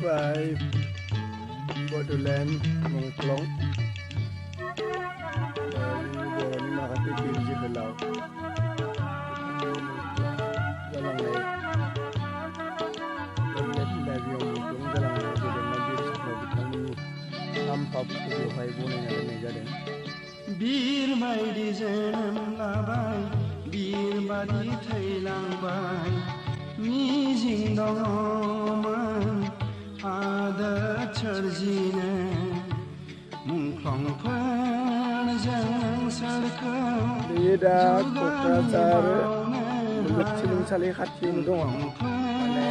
जाबाय बड'लेण्ड मुंख्लं बर'नि माखासे बिर जोहोलाव जालांनाय दाबियाव मुंख्लं जालांनाय गेदेमा बिर जोहोलाव बिथांमोननि खाम्फाफोरखौ बेवहाय बनायना दोननाय जादों। बीर बायदि जोनोम लाबाय बीर बादि थैलांबाय मिजिं दङमोन आदोर सोरजिनो मुंख्लंफोरजों सोरखौ बेयो दा क'क्राझार मुलुगसोलोंसालि खाथियावनो दङ। माने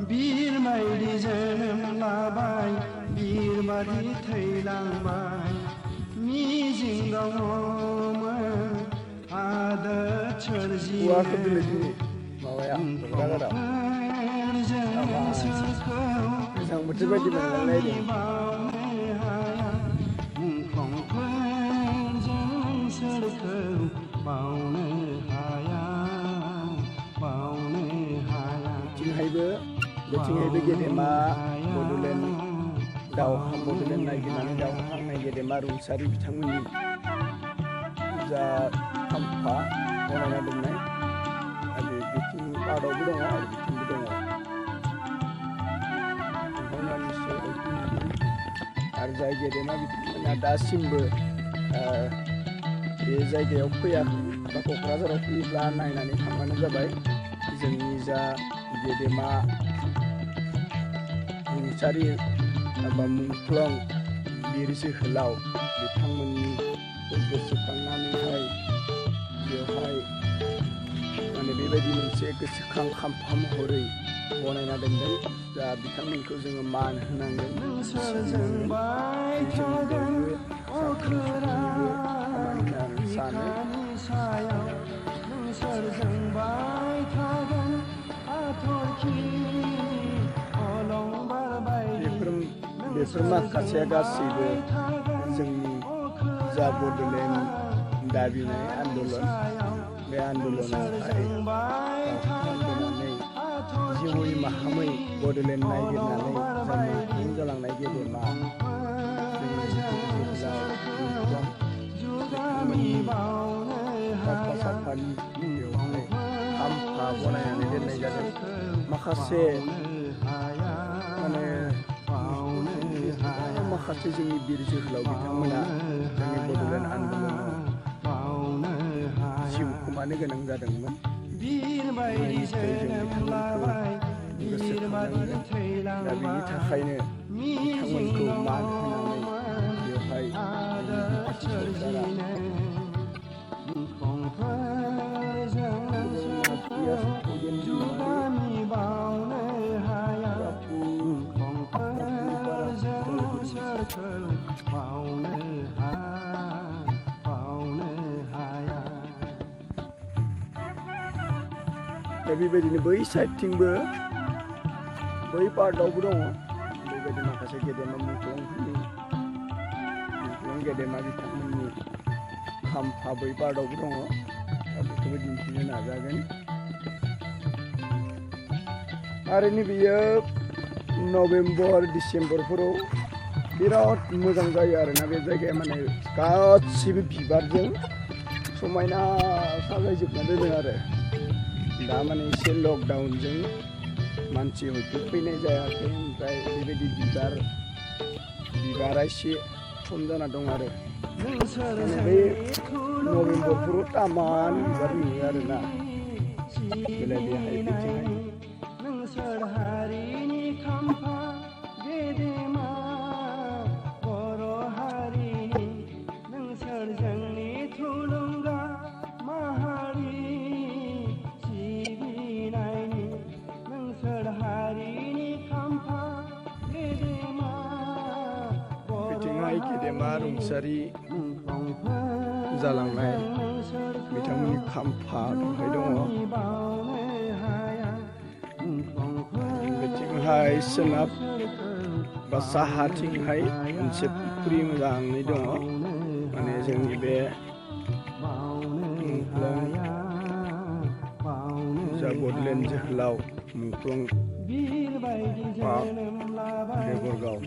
बीर बायदि जोनोम लाबाय बीर बादि थैलांबाय मिजिं दङमोन आदोर सोरजिनो गोजां बोथोर बायदि मोनलायलायदों। बेथिंहायबो गेदेमा बड'लेण्ड नागिरनानै दावहानांनाय गेदेमा रुंसारि बिथांमोननि जा खाम्फा बनायना दोननाय आरो बिथिं पार्टआवबो दङ आरो बिथिंबो दङ। आरो जाय गेदेमा बिथांमोना दासिमबो बे जायगायाव फैयाखै बा क'क्राझाराव फैयोब्ला नायनानै थांबानो जाबाय। जोंनि जा गेदेमा रुंसारि एबा मुंख्लं बिर जोहोलाव बिथांमोननिखौ गोसोखांनानैहाय बेवहाय माने बेबायदि मोनसे गोसोखां खाम्फा महरै बनायना दोनदों। दा बिथांमोनखौ जोङो मान होनांगोन। बेफोर माखासेया गासैबो जोंनि जा बड'लेण्ड दाबिनाय आन्दलन बे आन्दलनावहाय नांबोनानै जिउयै माहामै बड'लेण्ड नागिरनानै मुंख्लं जालांनाय गेदेमा साफानि बेवहाय खाम्फा बनायनानै दोननाय जादों। माखासे माखासे जोंनि बिर जोहोलाव बिथांमोना जोंनि बड'लेण्ड आन्दलनाव जिउ खोमानो गोनां जादोंमोन। दा बेनि थाखायनो बिथांमोनखौ मान होनानै बेवहाय दा बेबायदिनो बै साइडथिंबो बै पार्टआवबो दङ बेबायदि माखासे गेदेमा मुंख्लं गेदेमा बिथांमोननि खाम्फा बै पार्टआवबो दङ। दा बेखौबो दिन्थिनो नाजागोन। आरो नैबेयो नभेम्बर डिसेम्बरफोराव बिराद मोजां जायो आरोना बे जायगाया माने गासिबो बिबारजों समायना साजायजोबना दोनो आरो। दा माने एसे लकडाउनजों मानसि हयथ' फैनाय जायाखै। ओमफ्राय बेबायदि बिबारा एसे खम जाना दं आरो माने बै नभेम्बरफोराव तामान बिबार नुयो आरोना। बेलाय बेहाय बिथिंहाय गेदेमा रुंसारि जालांनाय बिथांमोननि खाम्फा दहाय दङ। बेथिंहाय सोनाब बा साहाथिंहाय मोनसे फुख्रि मोजाङै दङ माने जोंनि बे मुंख्लं जा बडलेण्ड जोहोलाव मुंख्लं पार्क देबरगाव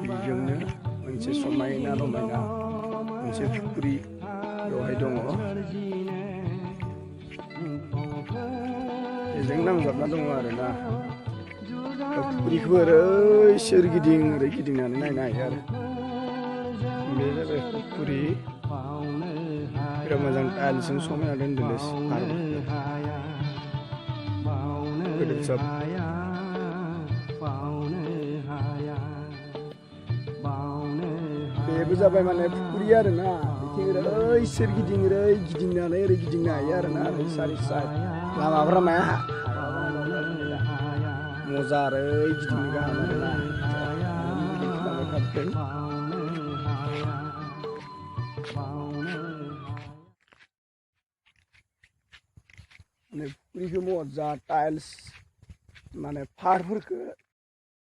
बेजोंनो मोनसे समायना रमायना मोनसे फुख्रि बेवहाय दङ बेजों नांजाबना दङ आरोना फुख्रिखौबो ओरै सोरगिदिं ओरै गिदिंनानै नायनो हायो आरो बे जाबाय फुख्रि बिराद मोजां टाइल्सजों समायना दोनदोंलै गोदोसब बेबो जाबाय माने फुख्रि आरोना बिथिं ओरै सोरगिदिं ओरै गिदिंनानै ओरै गिदिंनो हायो आरोना ओरै सारि साइड लामाफोरा माया मोजां ओरै गिदिंनो गाहाम आरोना माने फुख्रिखौ मोजां टाइल्स माने फारफोरखौ